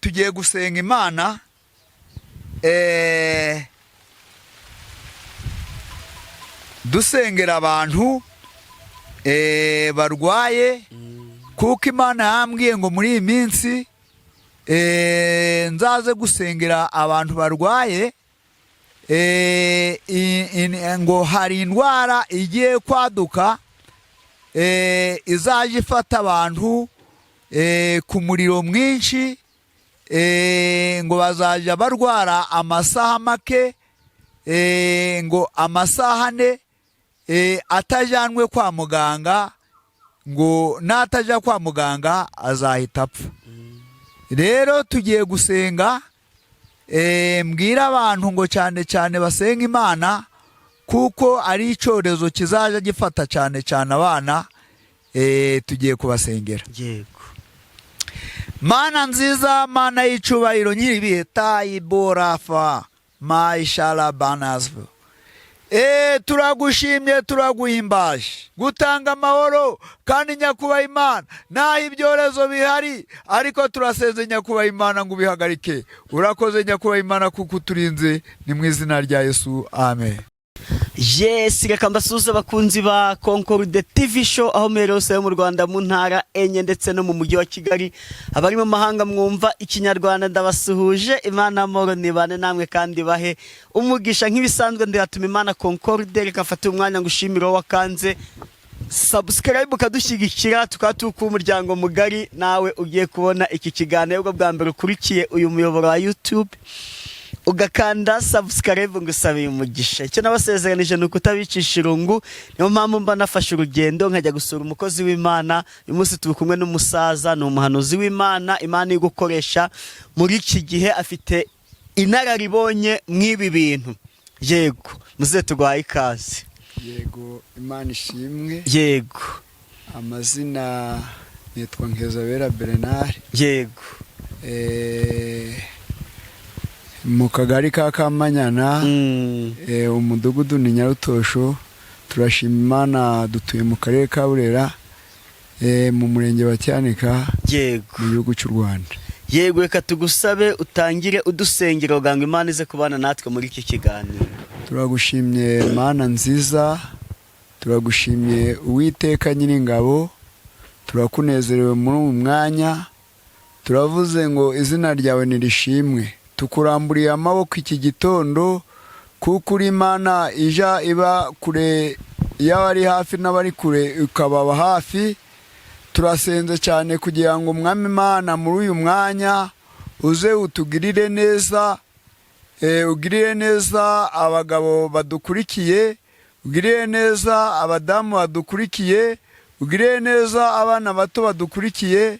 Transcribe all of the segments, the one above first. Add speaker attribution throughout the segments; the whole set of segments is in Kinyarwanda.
Speaker 1: Tugiye gusenga Imana, dusengera abantu barwaye, kuko Imana yambwiye ngo muri iyi minsi nzaze gusengera abantu barwaye, ngo hari indwara igiye kwaduka, izajya ifata abantu ku muriro mwinshi, ngo bazajya barwara amasaha make, ngo amasaha 4, atajyanwe kwa muganga, ngo natajya kwa muganga azahita apfa. Rero tugiye gusenga, mbwira abantu ngo cyane cyane basenga Imana, kuko ari icyorezo kizajya gifata cyane cyane abana. Tugiye kubasengera.
Speaker 2: Yego.
Speaker 1: Mana nziza, Mana y'icubahiro, nyiribihe tayiborafa mayisharabanasvo, turagushimye, turaguhimbaje gutanga amahoro. Kandi nyakubaha Imana, naho ibyorezo bihari, ariko turasenze nyakubaha Imana ngo ubihagarike. Urakoze nyakubaha Imana kuko uturinze. Ni mu izina rya Yesu, amen.
Speaker 2: Yes, reka mbasuhuze abakunzi ba Concorde TV Show aho muherereye hose yo mu Rwanda, mu ntara enye ndetse no mu mujyi wa Kigali. Abari mu mahanga mwumva Ikinyarwanda, ndabasuhuje. Imana amahoro nibane namwe kandi bahe umugisha. Nk'ibisanzwe, ndihatuma Imana Concorde. Reka mfate umwanya ngushimire wowe wakanze subscribe ukadushyigikira, tukaba tukuba umuryango mugari. Nawe ugiye kubona iki kiganiro ubwo bwa mbere ukurikiye uyu muyoboro wa YouTube ugakanda subscribe, ngo usabe umugisha. Icyo nabasezeranije ni ukutabicisha irungu, niyo mpamvu mba nafashe urugendo nkajya gusura umukozi w'Imana. Uyu munsi turi kumwe n'umusaza, ni umuhanuzi w'Imana Imana iri gukoresha muri iki gihe, afite inararibonye mw'ibi bintu. Yego muze, tuguhaye ikaze.
Speaker 1: Yego, Imana ishimwe.
Speaker 2: Yego.
Speaker 1: Amazina nitwa Nkezabera Bernard.
Speaker 2: Yego.
Speaker 1: Mu kagari ka Kamanyana, umudugudu ni Nyarutosho. Turashima Imana, dutuye mu karere ka Burera, mu murenge wa Cyanika, mu gihugu cy'u Rwanda.
Speaker 2: Yego, reka tugusabe utangire udusengera kugira ngo Imana ize kubana natwe muri iki kiganiro.
Speaker 1: Turagushimye Mana nziza, turagushimye Uwiteka Nyiringabo, turakunezerewe muri uyu mwanya. Turavuze ngo izina ryawe nirishimwe. Tukuramburiye amaboko iki gitondo, kuko uri Imana ija iba kure y'abari hafi n'abari kure ukababa hafi. Turasenze cyane kugira ngo Umwami Imana muri uyu mwanya uze utugirire neza, ugirire neza abagabo badukurikiye, ugirire neza abadamu badukurikiye, ugirire neza abana bato badukurikiye.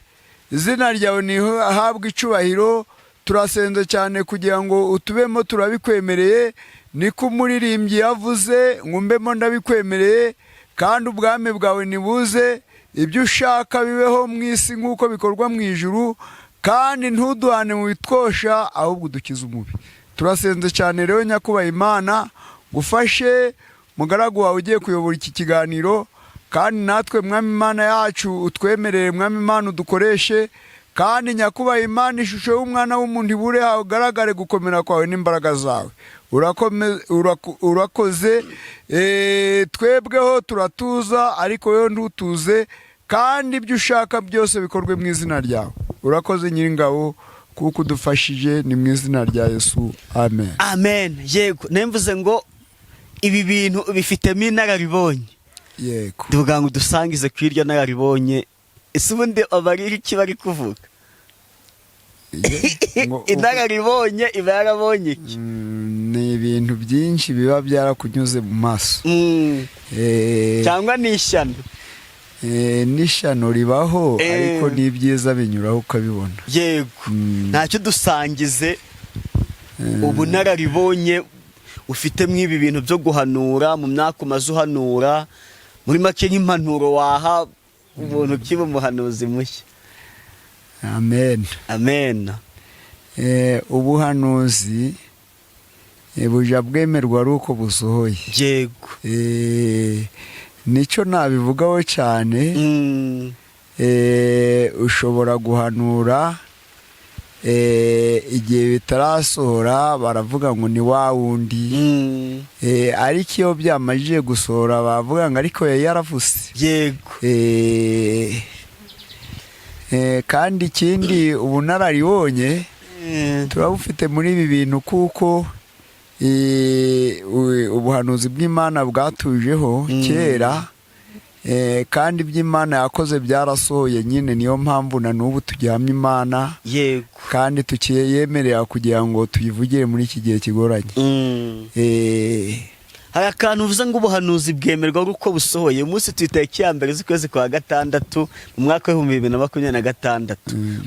Speaker 1: Izina ryawe ntihabwe icubahiro. Turasenze cyane kugira ngo utubemo, turabikwemereye. Niko umuririmbyi yavuze ngo umbemo ndabikwemereye, kandi ubwami bwawe nibuze, ibyo ushaka bibeho mu isi nk'uko bikorwa mu ijuru, kandi ntuduhane mu bitwosha, ahubwo udukize umubi. Turasenze cyane rero nyakubaha Imana, gufashe mugaragu wawe ugiye kuyobora iki kiganiro, kandi natwe Mwami Imana yacu utwemerere, Mwami Imana udukoreshe, kandi nyakubaha Imana ishusho y'umwana w'umuntu ibure, hagaragare gukomera kwawe n'imbaraga zawe. Urakoze. Twebweho turatuza, ariko wowe ntutuze, kandi ibyo ushaka byose bikorwe mu izina ryawe. Urakoze Nyiringabo kuko udufashije. Ni mu izina rya Yesu, amen.
Speaker 2: Amen. Yego, mvuze ngo ibi bintu bifitemo inararibonye.
Speaker 1: Yego.
Speaker 2: Tuvuga ngo udusangize ku iryo nararibonye. Ese ubundi aba ari iki bari kuvuga? Inararibonye iba yarabonye iki?
Speaker 1: Ni ibintu byinshi biba byarakunyuze mu maso.
Speaker 2: Cyangwa ni ishyano?
Speaker 1: N'ishyano ribaho, ariko n'ibyiza binyuraho ukabibona.
Speaker 2: Yego. Ntacyo, dusangize ubunararibonye ufite mw'ibi bintu byo guhanura, mu myaka umaze uhanura, muri make nk'impanuro waha umuntu ukiba umuhanuzi mushya.
Speaker 1: Amen.
Speaker 2: Amen.
Speaker 1: Ubuhanuzi buja bwemerwa ari uko busohoye.
Speaker 2: Yego.
Speaker 1: Nicyo nabivugaho cyane. Ushobora guhanura. Igihe bitarasohora baravuga ngo ni wa wundi. Ariko iyo byamajije gusohora bavuga ngo ariko yari yaravuze. Kandi ikindi, ubunararibonye turabufite muri ibi bintu, kuko ubuhanuzi bw'Imana bwatujeho kera, kandi iby'Imana yakoze byarasohoye nyine. Niyo mpamvu na n'ubu tugihamya Imana kandi tukiyemerera kugira ngo tuyivugire muri iki gihe kigoranye.
Speaker 2: Hari akantu uvuze ngo ubuhanuzi bwemerwa uko busohoye. Umunsi tuyitariki ya 1 z'ukwezi kwa gatandatu mu mwaka w'2026.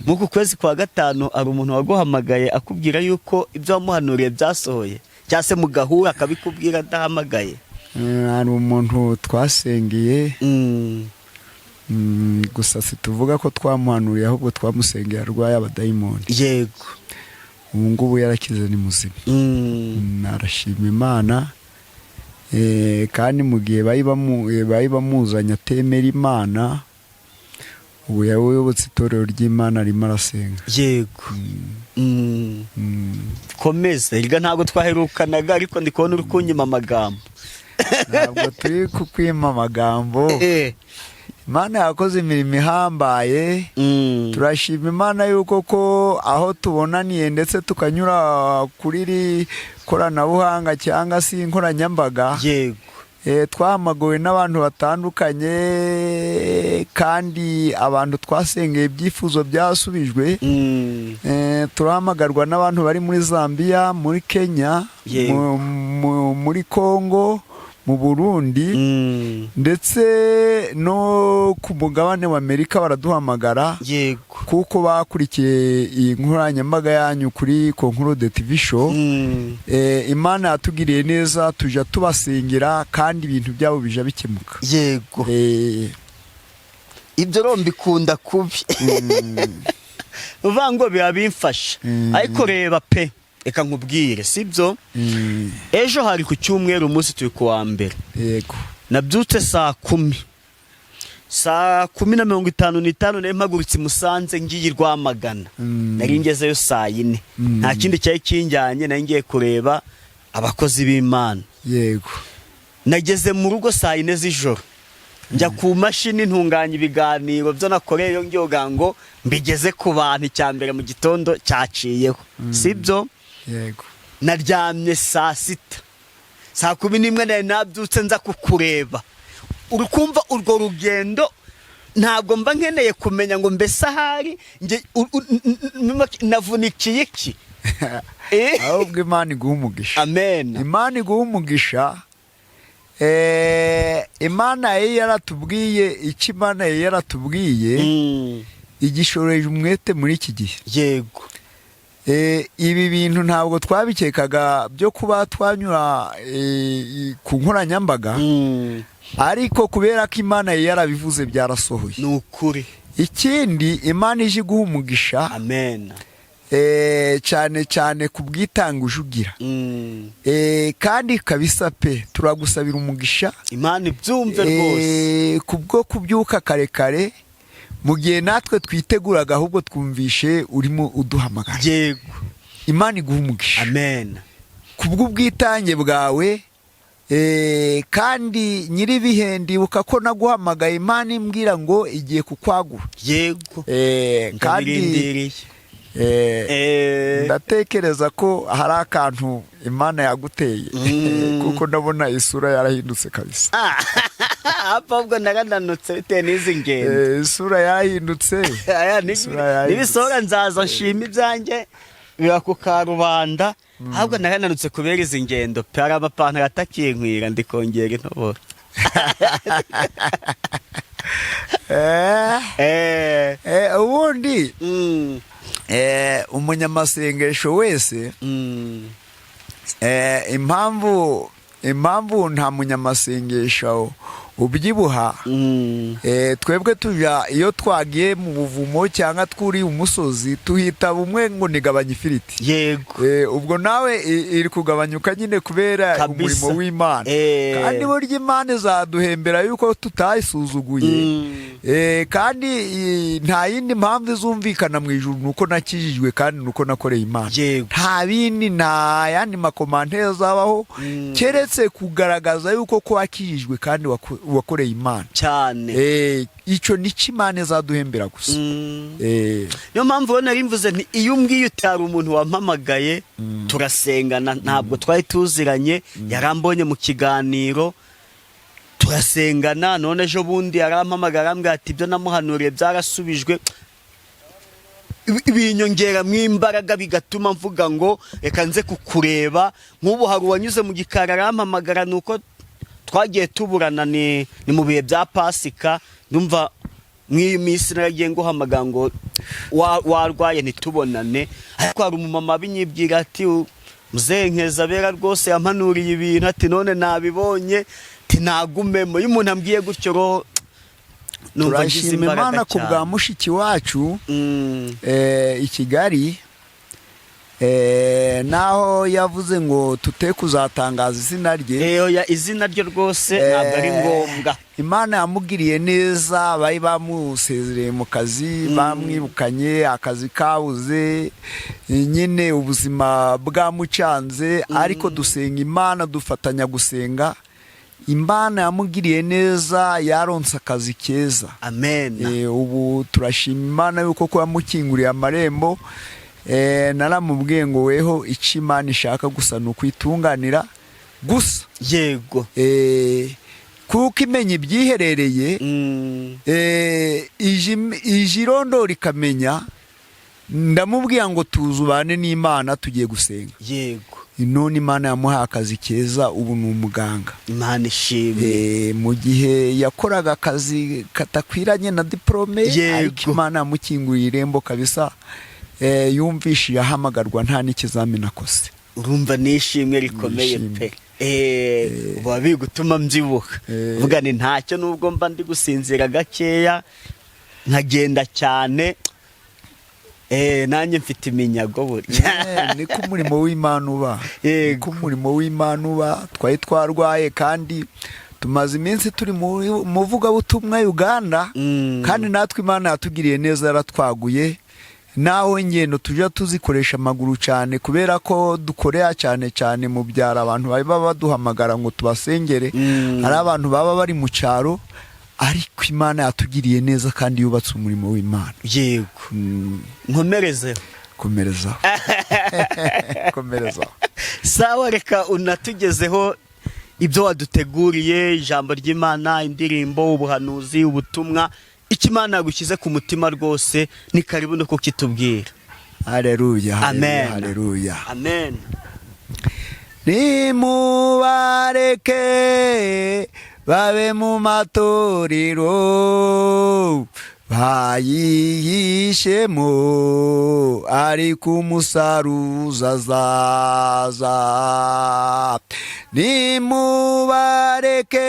Speaker 2: Muri uku kwezi kwa gatanu hari umuntu waguhamagaye akubwira yuko ibyo wamuhanuriye byasohoye, cyangwa se mugahura akabikubwira adahamagaye?
Speaker 1: Hari umuntu twasengeye, gusa situvuga ko twamuhanuriye, ahubwo twamusengeye arwaye abadayimoni. Ubu ngubu yarakize, ni muzima. Arashima Imana. Kandi mu gihe bari bamuzanye atemera Imana, ubu yayobotse itorero ry'Imana, arimo arasenga.
Speaker 2: Yego. Komeza erega, ntabwo twaherukanaga, ariko ndi kubona uri kunyima amagambo.
Speaker 1: Ntabwo turi kukwima amagambo. Imana yakoze imirimo ihambaye. Turashima Imana yuko ko aho tubonaniye ndetse tukanyura kuri iri koranabuhanga cyangwa se inkoranyambaga, twahamaguwe n'abantu batandukanye, kandi abantu twasengeye ibyifuzo byasubijwe. Turahamagarwa n'abantu bari muri Zambia, muri Kenya, muri Congo, mu Burundi, ndetse no ku mugabane wa Amerika baraduhamagara, kuko bakurikiye iyi nkoranyambaga yanyu kuri Concorde TV Show. Imana yatugiriye neza, tujya tubasengera kandi ibintu byabo bija bikemuka.
Speaker 2: Ibyo rero mbikunda kubi, uvuga ngo biba bimfasha. Ariko reba pe, reka nkubwire, sibyo? Ejo hari ku cyumweru, umunsi turi ku wa mbere. Nabyutse saa 10, saa 10:55 nari mpagurutse i Musanze ngiye i Rwamagana. Nari ngezeyo saa 4. Nta kindi cyari kinjyanye, nari ngiye kureba abakozi b'Imana. Nageze mu rugo saa 4 z'ijoro, njya ku mashini ntunganya ibiganiro byo nakoreyeyo ngiye ngo mbigeze ku bantu. Icya mbere mu gitondo cyaciyeho, sibyo?
Speaker 1: Yego.
Speaker 2: Naryamye saa 6, saa 11 nari nabyutse nza kukureba. Uri kumva urwo rugendo, ntabwo mba nkeneye kumenya ngo mbese ahari njye navunikiye iki?
Speaker 1: Ahubwo Imana iguha umugisha.
Speaker 2: Amen.
Speaker 1: Imana iguha umugisha. Imana yari yaratubwiye icyo Imana yari yaratubwiye, igishoreje umwete muri iki gihe. Ibi bintu ntabwo twabikekaga byo kuba twanyura ku nkoranyambaga, ariko kubera ko Imana yari yarabivuze, byarasohoye.
Speaker 2: Ni ukuri.
Speaker 1: Ikindi, Imana ije iguha umugisha.
Speaker 2: Amen.
Speaker 1: Cyane cyane ku bwitange uje ugira. Kandi kabisa pe, turagusabira umugisha.
Speaker 2: Imana ibyumve rwose.
Speaker 1: Kubwo kubyuka kare kare mu gihe natwe twiteguraga, ahubwo twumvishe urimo uduhamagara. Imana iguha umugisha
Speaker 2: Amen.
Speaker 1: kubw'ubwitange bwawe. Kandi nyir'ibihe, ndibuka ko naguhamagaye, Imana imbwira ngo igiye kukwagura. Kandi
Speaker 2: Ndabirindiriye.
Speaker 1: Ndatekereza ko hari akantu Imana yaguteye, kuko ndabona isura yarahindutse kabisa.
Speaker 2: Ah, ahubwo narananutse bitewe n'izi ngendo.
Speaker 1: Isura yarahindutse.
Speaker 2: Aya,
Speaker 1: Isura yahindutse.
Speaker 2: Nibisohora nzaza nshima ibyanjye biba ku karubanda. Ahubwo narananutse kubera izi ngendo pe, hari amapantaro atakinkwira, ndi kongera intoboro.
Speaker 1: Ubundi umunyamasengesho wese, impamvu nta munyamasengesho Ubyibuha. Twebwe tuja iyo twagiye mu buvumo cyangwa twuriye umusozi, tuhita bumwe ngo nigabanya ifiriti. Ubwo nawe iri kugabanyuka nyine kubera umurimo w'Imana. Kandi burya Imana izaduhembera yuko tutayisuzuguye. Kandi nta yindi mpamvu izumvikana mu ijuru, ni uko nakijijwe kandi ni uko nakoreye Imana. Nta bindi, nta yandi ma commentaires azabaho, keretse kugaragaza yuko ko wakijijwe kandi wakoreye Imana. Icyo nicyo Imana izaduhembera gusa.
Speaker 2: Niyo mpamvu rero nari mvuze nti iyo umbwiye utari umuntu wampamagaye turasengana, ntabwo twari tuziranye, yarambonye mu kiganiro turasengana, none ejo bundi yarampamagara arambwira ati ibyo namuhanuriye byarasubijwe. Binyongeramo imbaraga, bigatuma mvuga ngo reka nze kukureba. Nk'ubu hari uwanyuze mu gikari arampamagara, ni uko twagiye tuburana, ni mu bihe bya Pasika. Ndumva mw'iyi minsi naragiye nguhamagara ngo warwaye ntitubonane, ariko hari umumama binyibwira ati muzehe Nkezabera rwose yampanuriye ibintu, ati none nabibonye, ati nagumemo. Iyo umuntu ambwiye gutyo roho numva ngize
Speaker 1: Turashima
Speaker 2: imbaraga
Speaker 1: Imana ku bwa
Speaker 2: cyane.
Speaker 1: mushiki wacu i Kigali, naho yavuze ngo tute kuzatangaza izina rye.
Speaker 2: Oya, izina rye rwose ntabwo ari ngombwa.
Speaker 1: Imana yamugiriye neza. Bari bamusezereye mu kazi, bamwirukanye, akazi kabuze nyine, ubuzima bwamucanze, ariko dusenga Imana, dufatanya gusenga, Imana yamugiriye neza, yaronse akazi keza.
Speaker 2: Amen.
Speaker 1: Ubu turashima Imana yuko ko yamukinguriye amarembo. Naramubwiye ngo weho icyo Imana ishaka gusa ni ukwitunganira gusa. Kuko imenya ibyiherereye, ije irondora ikamenya. Ndamubwira ngo tuzubane n'Imana, tugiye gusenga. None Imana yamuhaye akazi keza, ubu ni umuganga.
Speaker 2: Imana ishimwe.
Speaker 1: Mu gihe yakoraga akazi katakwiranye na diporome, ariko Imana yamukinguriye irembo kabisa. Yumvishije ahamagarwa nta n'ikizamini akoze.
Speaker 2: Urumva ni ishimwe rikomeye.
Speaker 1: Ni ishimwe.
Speaker 2: Pe, uba bigutuma mbyibuha. Vuga ni ntacyo, nubwo mba ndi gusinzira gakeya nkagenda cyane, nanjye mfite iminyago burya.
Speaker 1: Niko umurimo w'Imana uba. Niko umurimo w'Imana uba. Twari twarwaye kandi tumaze iminsi turi mu muvugabutumwa Uganda. Kandi natwe Imana yatugiriye neza, yaratwaguye, naho ingendo tujya tuzikoresha amaguru cyane kubera ko dukorera cyane cyane mu byaro. Abantu baba baduhamagara ngo tubasengere, hari abantu baba bari mu cyaro, ariko Imana yatugiriye neza kandi yubatse umurimo w'Imana.
Speaker 2: Yego. Nkomerezeho.
Speaker 1: Komerezaho, komerezaho.
Speaker 2: Sawa, reka unatugezeho ibyo waduteguriye, ijambo ry'Imana, indirimbo, ubuhanuzi, ubutumwa, icyo Imana yagushyize ku mutima rwose ni karibu no kukitubwira.
Speaker 1: Haleluya!
Speaker 2: Amen.
Speaker 1: Haleluya!
Speaker 2: Amen.
Speaker 1: Nimubareke babe mu matorero bayihishemo, ariko umusaruzi azaza. Nimubareke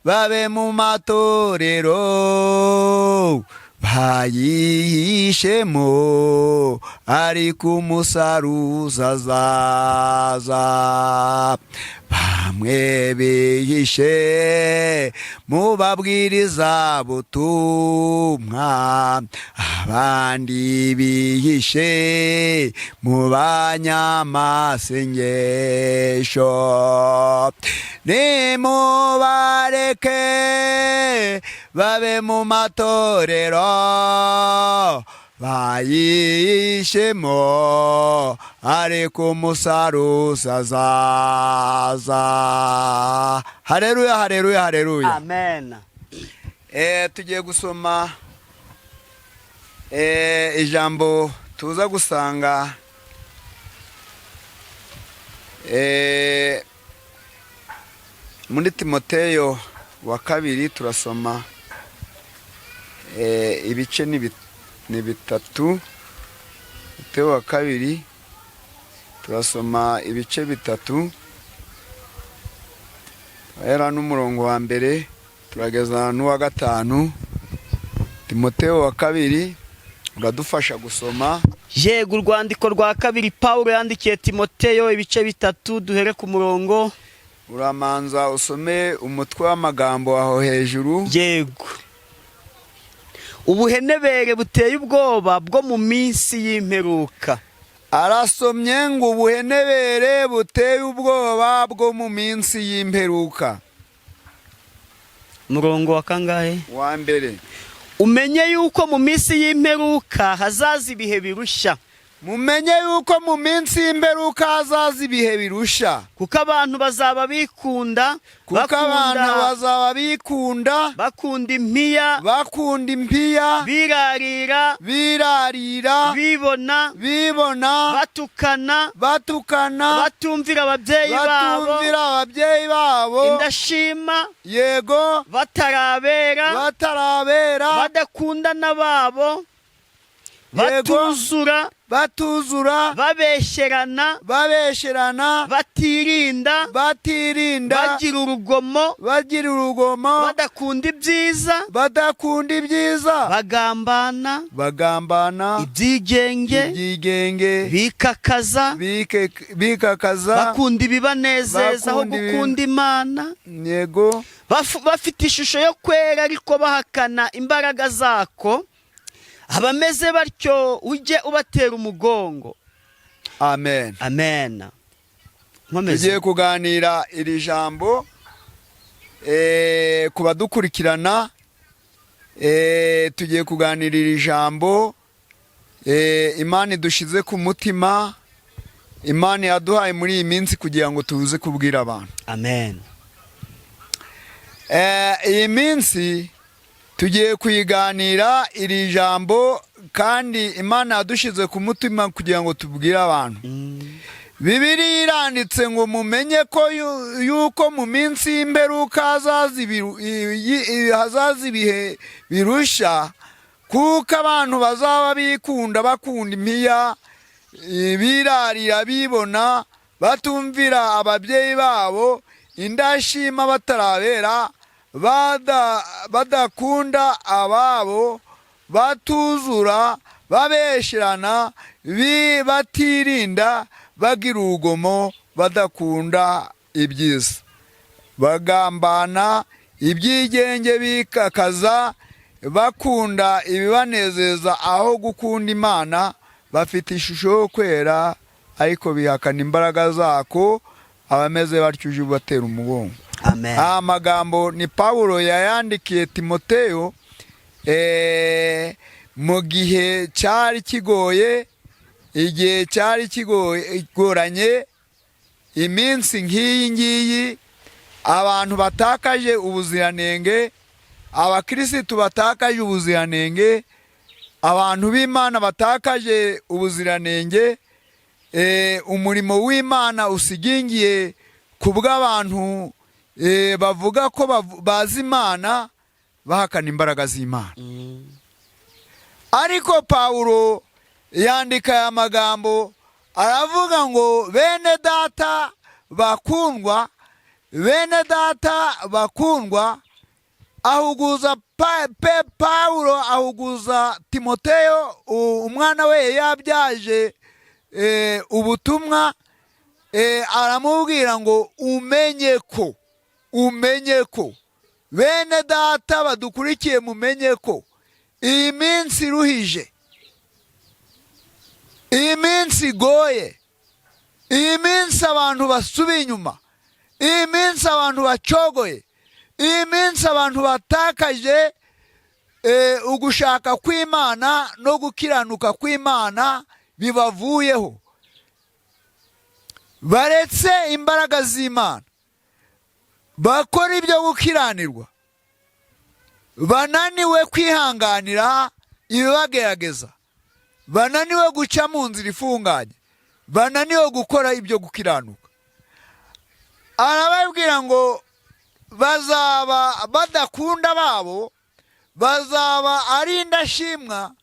Speaker 1: babe mu matorero bayihishemo, ariko umusaruzi azaza. Bamwe bihishe mu babwiriza butumwa, abandi bihishe mu banyamasengesho. Nimubareke babe mu matorero bayishemo, ariko umusaruzi azaza. Hareruya, hareruya, hareruya!
Speaker 2: Amen.
Speaker 1: Tugiye gusoma ijambo tuza gusanga muri Timoteyo wa kabiri. Turasoma ibice ni bitatu. Timoteyo wa kabiri, turasoma ibice bitatu. Turahera n'umurongo wa mbere, turageza n'uwa gatanu. Timoteyo wa kabiri, uradufasha gusoma.
Speaker 2: Yego, urwandiko rwa kabiri Pawulo yandikiye Timoteyo, ibice 3, duhere ku murongo.
Speaker 1: Uramanza usome umutwe w'amagambo aho hejuru.
Speaker 2: Yego, ubuhenebere buteye ubwoba bwo mu minsi y'imperuka.
Speaker 1: Arasomye ngo ubuhenebere buteye ubwoba bwo mu minsi y'imperuka.
Speaker 2: Murongo wa kangahe?
Speaker 1: Wa mbere.
Speaker 2: Umenye yuko mu minsi y'imperuka hazaza ibihe birushya.
Speaker 1: Mumenye yuko mu minsi y'imperuka hazaza ibihe birusha.
Speaker 2: Kuko abantu bazaba bikunda,
Speaker 1: Kuko abantu bazaba bikunda,
Speaker 2: bakunda impiya,
Speaker 1: bakunda impiya,
Speaker 2: birarira,
Speaker 1: birarira,
Speaker 2: bibona,
Speaker 1: bibona,
Speaker 2: batukana,
Speaker 1: batukana,
Speaker 2: batumvira ababyeyi babo,
Speaker 1: batumvira ababyeyi babo,
Speaker 2: indashima, batarabera,
Speaker 1: batarabera,
Speaker 2: badakundana babo, batuzura,
Speaker 1: batuzura,
Speaker 2: babesherana,
Speaker 1: babesherana,
Speaker 2: batirinda,
Speaker 1: batirinda,
Speaker 2: bagira urugomo,
Speaker 1: bagira urugomo,
Speaker 2: badakunda ibyiza,
Speaker 1: badakunda ibyiza,
Speaker 2: bagambana,
Speaker 1: bagambana,
Speaker 2: ibyigenge,
Speaker 1: ibyigenge,
Speaker 2: bikakaza,
Speaker 1: bikakaza,
Speaker 2: bakunda ibibanezeza aho
Speaker 1: bakunda
Speaker 2: gukunda Imana, bafite ishusho yo kwera ariko bahakana imbaraga zako. Abameze batyo ujye ubatera umugongo.
Speaker 1: Amen.
Speaker 2: Amen. Nkomeze.
Speaker 1: Tugiye kuganira iri jambo ku badukurikirana. Tugiye kuganira iri jambo Imana idushize ku mutima, Imana yaduhaye muri iyi minsi kugira ngo tuze kubwira abantu.
Speaker 2: Amen.
Speaker 1: Iyi minsi tugiye kuyiganira iri jambo, kandi Imana yadushize ku mutima kugira ngo tubwire abantu. Bibiliya iranditse ngo mumenye ko yuko mu minsi y'imperuka hazaza ibihe birusha, kuko abantu bazaba bikunda, bakunda impiya, birarira, bibona, batumvira ababyeyi babo, indashima, batarabera, badakunda ababo, batuzura, babesherana, batirinda, bagira urugomo, badakunda ibyiza, bagambana, ibyigenge, bikakaza, bakunda ibibanezeza aho gukunda Imana, bafite ishusho yo kwera ariko bihakana imbaraga zako. Abameze batyo uje ubatera umugongo.
Speaker 2: Amen.
Speaker 1: Aya magambo ni Pawulo yayandikiye Timoteyo mu gihe cyari kigoye, igihe cyari kigoranye, iminsi nk'iyi ngiyi abantu batakaje ubuziranenge, abakirisitu batakaje ubuziranenge, abantu b'Imana batakaje ubuziranenge, umurimo w'Imana usigingiye ku bw'abantu bavuga ko bazi Imana, bahakana imbaraga z'Imana. Ariko Pawulo yandika aya magambo, aravuga ngo bene data bakundwa, bene data bakundwa. Ahuguza Pawulo ahuguza Timoteyo, umwana we yabyaje, ubutumwa, aramubwira ngo umenye ko, umenye ko, bene data badukurikiye, mumenye ko iyi minsi iruhije, iyi minsi igoye, iyi minsi abantu basubiye inyuma, iyi minsi abantu bacogoye, iyi minsi abantu batakaje ugushaka kw'Imana no gukiranuka kw'Imana bibavuyeho, baretse imbaraga z'Imana, bakora ibyo gukiranirwa, bananiwe kwihanganira ibibagerageza, bananiwe guca mu nzira ifunganye, bananiwe gukora ibyo gukiranuka. Arababwira ngo bazaba badakunda babo, bazaba ari indashimwa,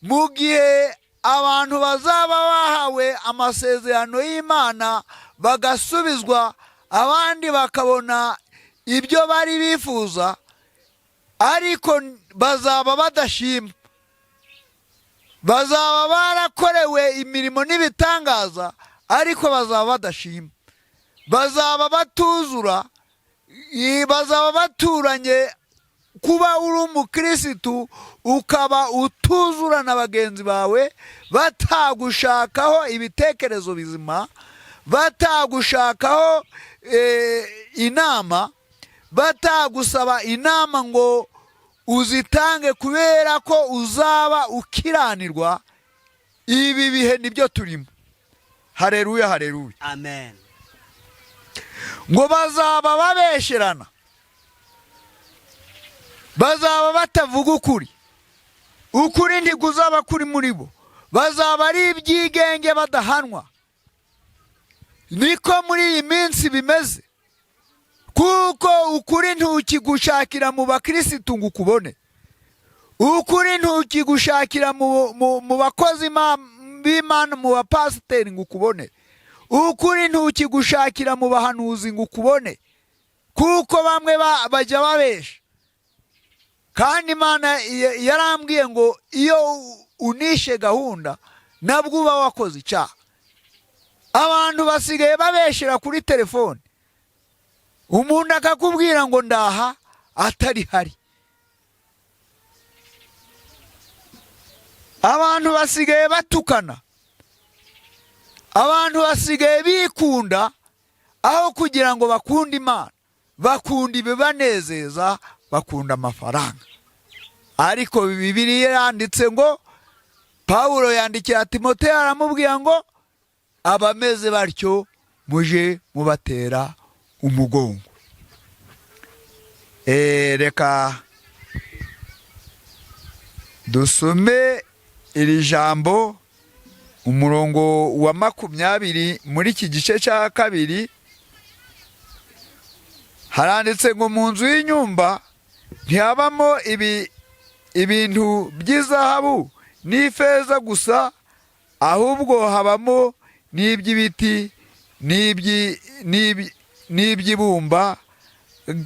Speaker 1: mu gihe abantu bazaba bahawe amasezerano y'Imana bagasubizwa, abandi bakabona ibyo bari bifuza, ariko bazaba badashima. Bazaba barakorewe imirimo n'ibitangaza, ariko bazaba badashima. Bazaba batuzura, bazaba baturanye. Kuba uri umukirisitu ukaba utuzura na bagenzi bawe, batagushakaho ibitekerezo bizima, batagushakaho inama, batagusaba inama ngo uzitange, kubera ko uzaba ukiranirwa. Ibi bihe nibyo turimo. Hareruya, hareruya.
Speaker 2: Amen.
Speaker 1: Ngo bazaba babesherana, bazaba batavuga ukuri, ukuri ntikuzaba kuri muri bo, bazaba ari ibyigenge badahanwa. Niko muri iyi minsi bimeze, kuko ukuri ntukigushakira mu bakirisitu ngo ukubone, ukuri ntukigushakira mu bakozi b'Imana, mu bapasiteri ngo ukubone, ukuri ntukigushakira mu bahanuzi ngo ukubone, kuko bamwe bajya babesha. Kandi Imana yarambwiye ngo iyo unishe gahunda nabwo uba wakoze icyaha. Abantu basigaye babeshera kuri telefone, umuntu akakubwira ngo ndaha atari hari. Abantu basigaye batukana, abantu basigaye bikunda aho kugira ngo bakunde Imana, bakunda ibibanezeza, bakunda amafaranga. Ariko Bibiliya yanditse ngo, Pawulo yandikira Timoteyo aramubwira ngo abameze batyo muje mubatera umugongo. Reka dusome iri jambo, umurongo wa 20 muri iki gice cya 2, haranditse ngo mu nzu y'inyumba ntihabamo ibintu by'izahabu n'ifeza gusa, ahubwo habamo n'iby'ibiti n'iby'ibumba,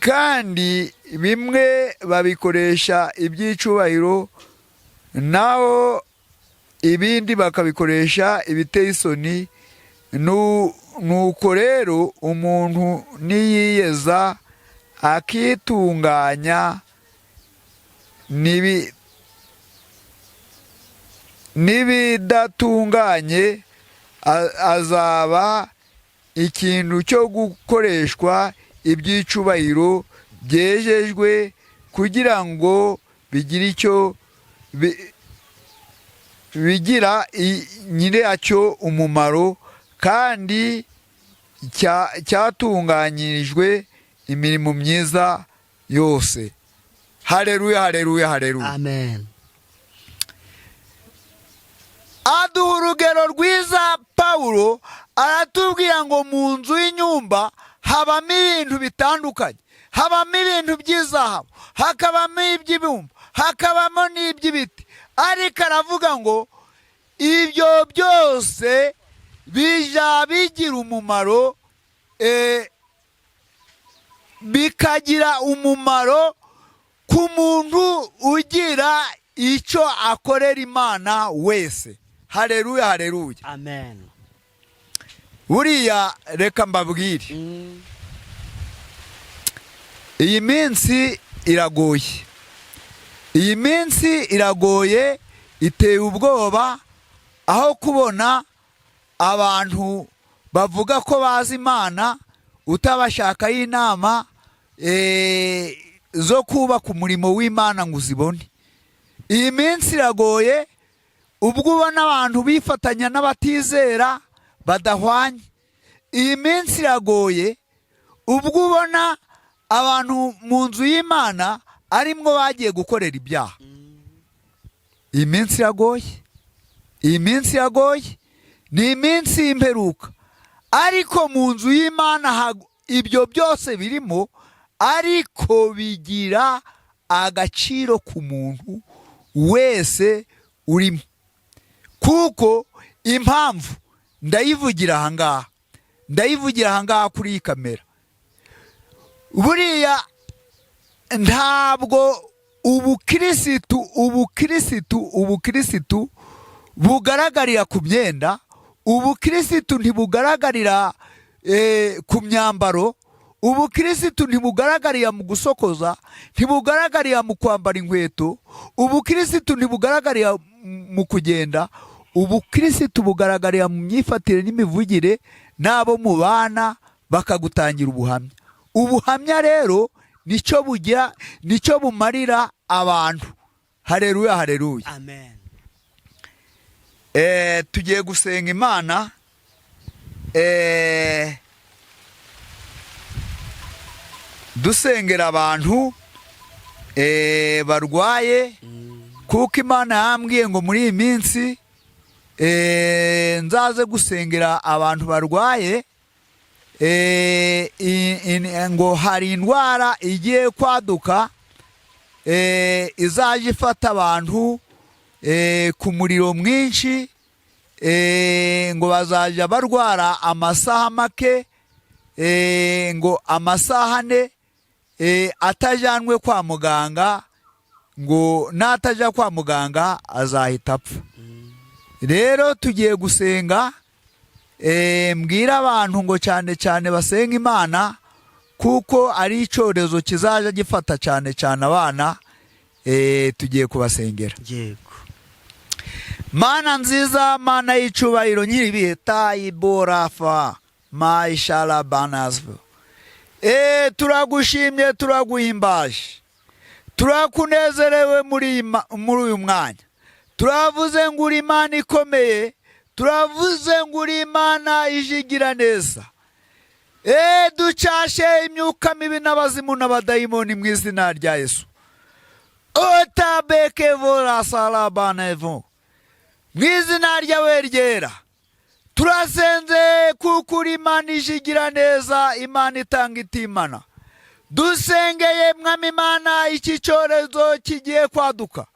Speaker 1: kandi bimwe babikoresha iby'icubahiro, naho ibindi bakabikoresha ibiteye isoni. Nuko rero umuntu niyiyeza akitunganya n'ibidatunganye, azaba ikintu cyo gukoreshwa iby'icubahiro byejejwe, kugira ngo bigire icyo bigira nyiracyo umumaro, kandi cyatunganyirijwe imirimo myiza yose. Haleluya, haleluya, haleluya.
Speaker 2: Amen.
Speaker 1: Aduha urugero rwiza Pawulo, aratubwira ngo mu nzu y'inyumba habamo ibintu bitandukanye, habamo ibintu by'izahabu, hakabamo iby'ibumba, hakabamo n'iby'ibiti, ariko aravuga ngo ibyo byose bija bigira umumaro, bikagira umumaro ku muntu ugira icyo akorera Imana wese. Haleluya, haleluya.
Speaker 2: Amen.
Speaker 1: Buriya reka mbabwire, iyi minsi iragoye, iyi minsi iragoye, iteye ubwoba, aho kubona abantu bavuga ko bazi Imana utabashakaho inama zo kubaka umurimo w'Imana ngo uzibone. Iyi minsi iragoye, ubwo ubona abantu bifatanya n'abatizera badahwanye. Iyi minsi iragoye, ubwo ubona abantu mu nzu y'Imana arimwo bagiye gukorera ibyaha. Iyi minsi iragoye, iyi minsi iragoye, ni iminsi y'imperuka. Ariko mu nzu y'Imana ibyo byose birimo, ariko bigira agaciro ku muntu wese urimo. Kuko impamvu ndayivugira ahangaha, ndayivugira ahangaha kuri iyi kamera. Buriya ntabwo ubukirisitu bugaragarira ku myenda. Ubukirisitu ntibugaragarira ku myambaro. Ubukirisitu ntibugaragarira mu gusokoza, ntibugaragarira mu kwambara inkweto. Ubukirisitu ntibugaragarira mu kugenda. Ubukirisitu bugaragarira mu myifatire n'imivugire, n'abo mubana bakagutangira ubuhamya. Ubuhamya rero nicyo bugira, nicyo bumarira abantu. Hareruya, hareruya!
Speaker 2: Amen.
Speaker 1: Tugiye gusenga Imana. Dusengera abantu barwaye, kuko Imana yambwiye ngo muri iyi minsi nzaze gusengera abantu barwaye. Ngo hari indwara igiye kwaduka, izajya ifata abantu ku muriro mwinshi, ngo bazajya barwara amasaha make, ngo amasaha 4, atajyanwe kwa muganga, ngo natajya kwa muganga azahita apfa. Rero tugiye gusenga. Mbwira abantu ngo cyane cyane basenga Imana, kuko ari icyorezo kizajya gifata cyane cyane abana. Tugiye kubasengera.
Speaker 2: Yego.
Speaker 1: Mana nziza, Mana y'icubahiro, nyiribihe, tayiborafa mayisharabanazvo, turagushimye, turaguhimbaje, turakunezerewe muri uyu mwanya. Turavuze ngo uri Imana ikomeye, turavuze ngo uri Imana ijigira neza. Ducashe imyuka mibi n'abazimu n'abadayimoni mu izina rya Yesu. Otabekevora sarabanevo, mu izina ryawe ryera turasenze, kuko uri Imana ijigira neza, Imana itanga itimana. Dusengeye, Mwami Imana, iki cyorezo kigiye kwaduka,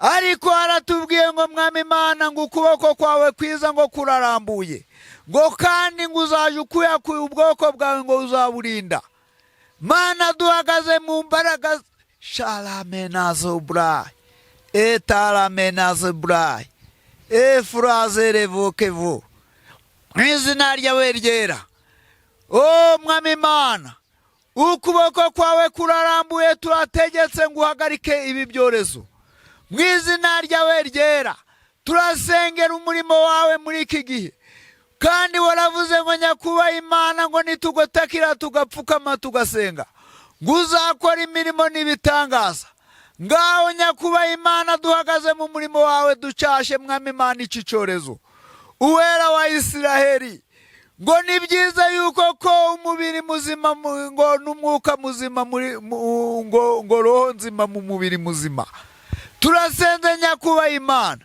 Speaker 1: ariko haratubwiye ngo, Mwami Imana, ngo ukuboko kwawe kwiza ngo kurarambuye, ngo kandi ngo uzaje ukuyakuye ubwoko bwawe, ngo uzaburinda. Mana, duhagaze mu mbaraga sharamenazoburayi etaramenazoburayi efurazerevokevo, mu izina ryawe ryera. O Mwami Imana, ukuboko kwawe kurarambuye, turategetse ngo uhagarike ibi byorezo mu izina ryawe ryera. Turasengera umurimo wawe muri iki gihe, kandi waravuze ngo, Nyakubaha Imana, ngo nitugotakira tugapfukama tugasenga, ngo uzakora imirimo n'ibitangaza. Ngaho, Nyakubaha Imana, duhagaze mu murimo wawe, ducashe, Mwami Imana, iki cyorezo. Uwera wa Isiraheli, ngo ni byiza yuko ko umubiri muzima ngo n'umwuka muzima muri ngo roho nzima mu mubiri muzima. Turasenze, Nyakubaha Imana,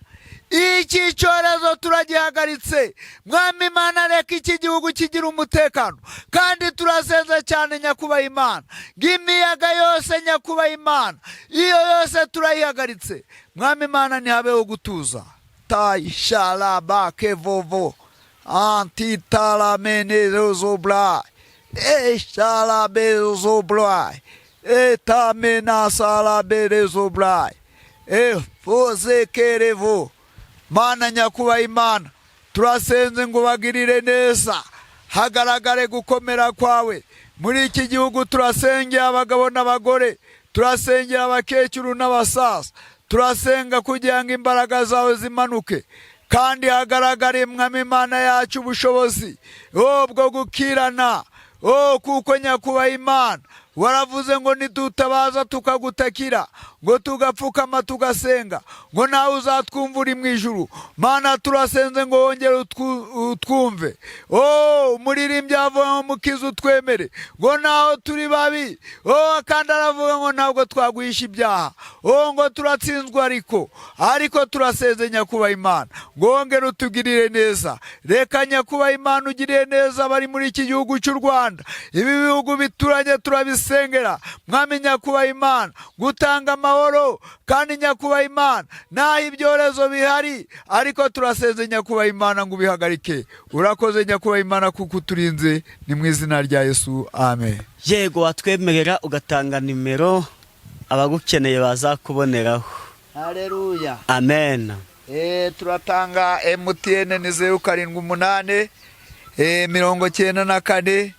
Speaker 1: iki cyorezo turagihagaritse. Mwami Imana, reka iki gihugu kigira umutekano. Kandi turasenze cyane, Nyakubaha Imana, ngo imiyaga yose, Nyakubaha Imana, iyo yose turayihagaritse. Mwami Imana, ntihabeho gutuza. Tayisharabake antitaraменezobra esharabezobra etamenasaraberezobra efozekerevo. Mana, Nyakubaha Imana, turasenze ngo bagirire neza, hagaragare gukomera kwawe muri iki gihugu. Turasengera abagabo n'abagore, turasengera abakecuru n'abasaza, turasenga kugira ngo imbaraga zawe zimanuke kandi hagaragare, Mwami Imana yacu, ubushobozi bwo gukirana. O kuko, Nyakubaha Imana, waravuze ngo nidutabaza tukagutakira, ngo tugapfukama tugasenga, ngo nawe uzatwumva uri mu ijuru. Mana, turasenze ngo wongere utwumve. O umuririmbyi avuga ngo mukiza utwemere, ngo naho turi babi. O kandi aravuga ngo ntabwo twaguhisha ibyaha, o ngo turatsinzwe, ariko turasenze, Nyakubaha Imana, ngo wongere utugirire neza. Reka, Nyakubaha Imana, ugirire neza abari muri iki gihugu cy'u Rwanda, ibi bihugu bituranye turabisengeye. Turabisengera, Mwami Nyakubaha Imana, gutanga amahoro. Kandi Nyakubaha Imana, naho ibyorezo bihari, ariko turasenze, Nyakubaha Imana, ngo ubihagarike. Urakoze, Nyakubaha Imana, kuko uturinze. Ni mu izina rya Yesu, amen.
Speaker 2: Yego, watwemerera ugatanga nimero abagukeneye bazakuboneraho?
Speaker 1: Haleluya.
Speaker 2: Amen.
Speaker 1: Turatanga MTN, ni 078 94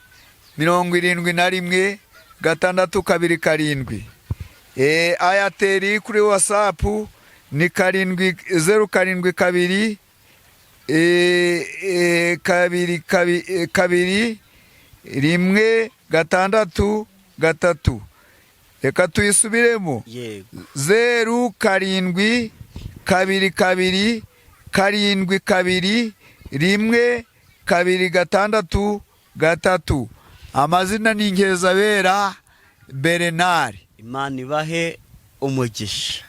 Speaker 1: 71 627. Airtel kuri WhatsApp ni 7 072 2 2 1 6 3. Reka tuyisubiremo.
Speaker 2: Yego.
Speaker 1: 0 7 2 2 7 2 1 2 6 3. Amazina ni Nkezabera Bernard.
Speaker 2: Imana ibahe umugisha.